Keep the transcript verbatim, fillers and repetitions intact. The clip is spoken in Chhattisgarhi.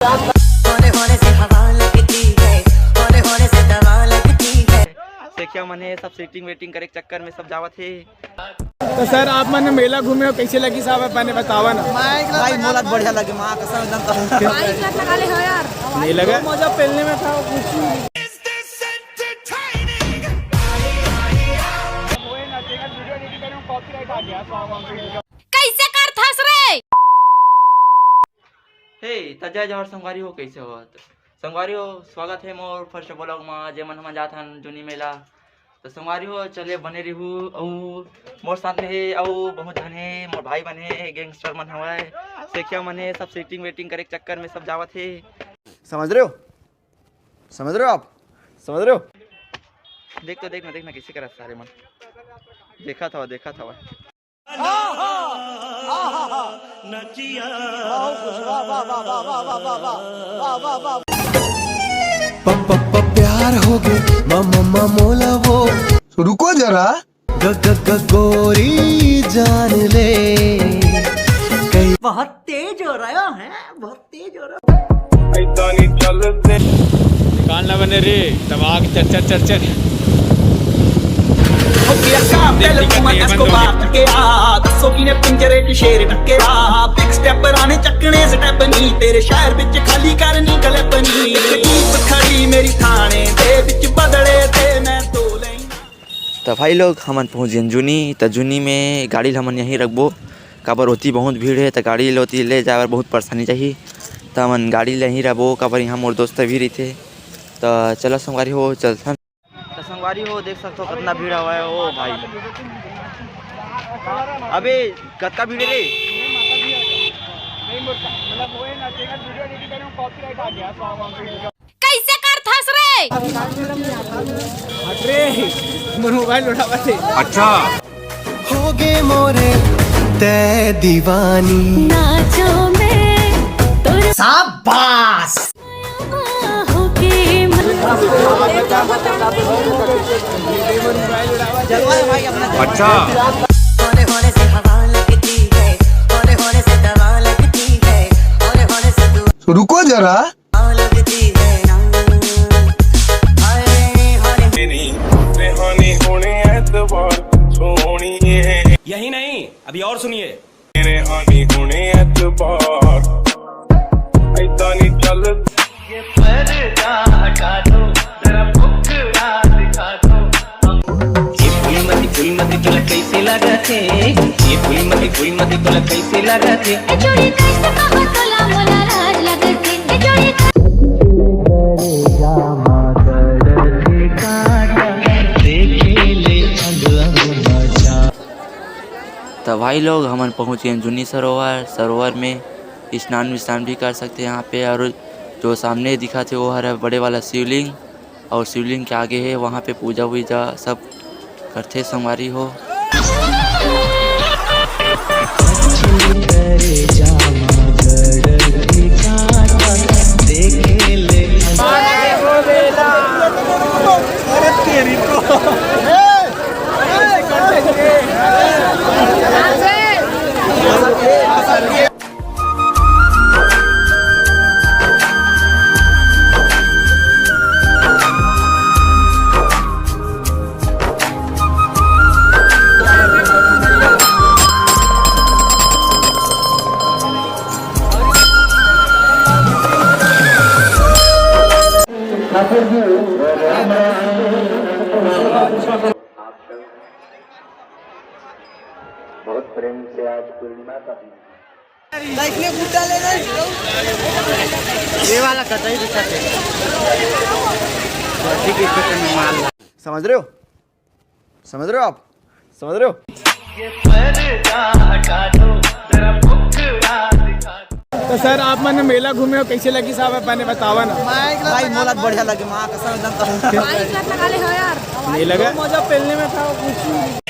होने होने से हवा लगती है, होने होने से दवा लगती है। सेखिया मन हे, सब सेटिंग वेटिंग करे के चक्कर में सब जावत हे। तो सर, आप मन मेला घूमे हो, कैसे लगी साहब, आप मन बतावा ना। भाई, मोला तो बढ़िया लगे, माँ कसम, एकदम तो। भाई, क्या लगा ले हो यार? नहीं लगा। मजा पेलने में था कुछ। कैसे करथस रे? हे, त जय जोहार संगवारी हो, कैसे हो? त संगवारी हो, स्वागत हे मोर first vlog मा, जेमन हमन जात हन जुनी मेला। त संगवारी हो, चले बने रिहू, अउ मोर साथ में हे अउ बहुत झन हे, मोर भाई मन हे, gangster मन हवय, सेखिया मन हे, सब सेटिंग वेटिंग करे के चक्कर में सब जावत हे। समझ रहे हो? समझ रहे हो आप? समझ रहे हो? देख तो, देख ना, देख ना, कैसे करत सारे मन। देखा था, देखा था। प- प- प- प्यार हो गए म- म- म- मोला वो। रुको जरा। ग- ग- ग- गोरी जान ले। कई बहुत तेज हो रहा है, बहुत तेज हो रहा है। ऐसा नहीं चलते। कान ना बने रे, दिमाग चर चर चर चर। ਹੋ ਗਿਆ ਕਾਤਲ ਤੂੰ, ਮੈਂ ਐਸਕੋਬਾਰ ਟੱਕੇਰਾ, ਦੱਸੋ ਕਿਨੇ ਪਿੰਜਰੇ 'ਚ ਸ਼ੇਰ ਟੱਕੇਰਾ। ਬਿਗ ਸਟੈਪਰਾਂ ਨੇ ਚੱਕਣੇ ਸਟੈਪ ਨਹੀਂ, ਤੇਰੇ ਸ਼ਹਿਰ ਵਿੱਚ ਖਾਲੀ ਕਰਨੀ ਕਲੈਪ ਨਹੀਂ। ਇੱਕ ਜੀਪ ਖੜੀ ਮੇਰੀ ਥਾਣੇ ਦੇ ਵਿੱਚ, ਬਦਲੇ ਤੇ ਮੈਂ ਦੋ ਲਾਈਨਾਂ। त भाई लोग, हमन पहुंच गेन जुनी। त जुनी में गाड़ी ल हमन यहीं रखबो, काबर ओती बहुत भीड़ हे, त गाड़ी ल ओती ले जाए बर बहुत परेशानी जाही। त हमन गाड़ी ल यहीं रखबो, काबर यहाँ मोर दोस्त भी रहिथे। त चला संगवारी हो, चलथन। त संगवारी हो, देख सकथो कितना भीड़ हवय। ओ भाई, अबे कतका भीड़ हे रे। कैसे करथस रे? हट रे, मोर मोबाइल उठावत हे। अच्छा। हो गए मोरे तै दीवानी। नाचो में तोर शाबाश। होके मन अच्छा। होने होने से हवा लगती है, होने होने से दवा लगती है, होने होने से तू रुको जरा। लगती है ना। हाय, हाय। नहीं, सुहानी होने ऐतबार सोनिए। यही नहीं, अभी और सुनिए। मेरे हानी होने ऐतबार, ऐसा नहीं चल। ये पर्दा हटा दो, जरा मुखड़ा दिखा दो। ये फूलमती, फूलमती तोला कैसे लागत हे? ये फूलमती, फूलमती तोला कैसे लागत हे? ए चोरी कैसे कहो तोला मोला लाज लागत हे? ए चोरी त भाई लोग, हमन पहुंच गेन जुनी सरोवर। सरोवर में स्नान विस्नान भी कर सकते हैं यहाँ पे। और जो सामने दिखत हे, वो हर बड़े वाला शिवलिंग। और शिवलिंग के आगे हे, वहाँ पे पूजा वूजा सब करथे संगवारी हो। बहुत प्रेम से आज पूर्णिमा का दिन। ये वाला कटाई दिखा दे। ठीक है, इसको तुम मार ला। समझ रहे हो? समझ रहे हो आप? समझ रहे हो? तो सर, आप मन मेला घूमे हो, कैसे लगी साहब, आप मन बतावा ना। भाई, मोला बढ़िया लगे, माँ कसम, एकदम। भाई, क्या लगा ले हो यार? नहीं लगा? मजा पेलने में था कुछ।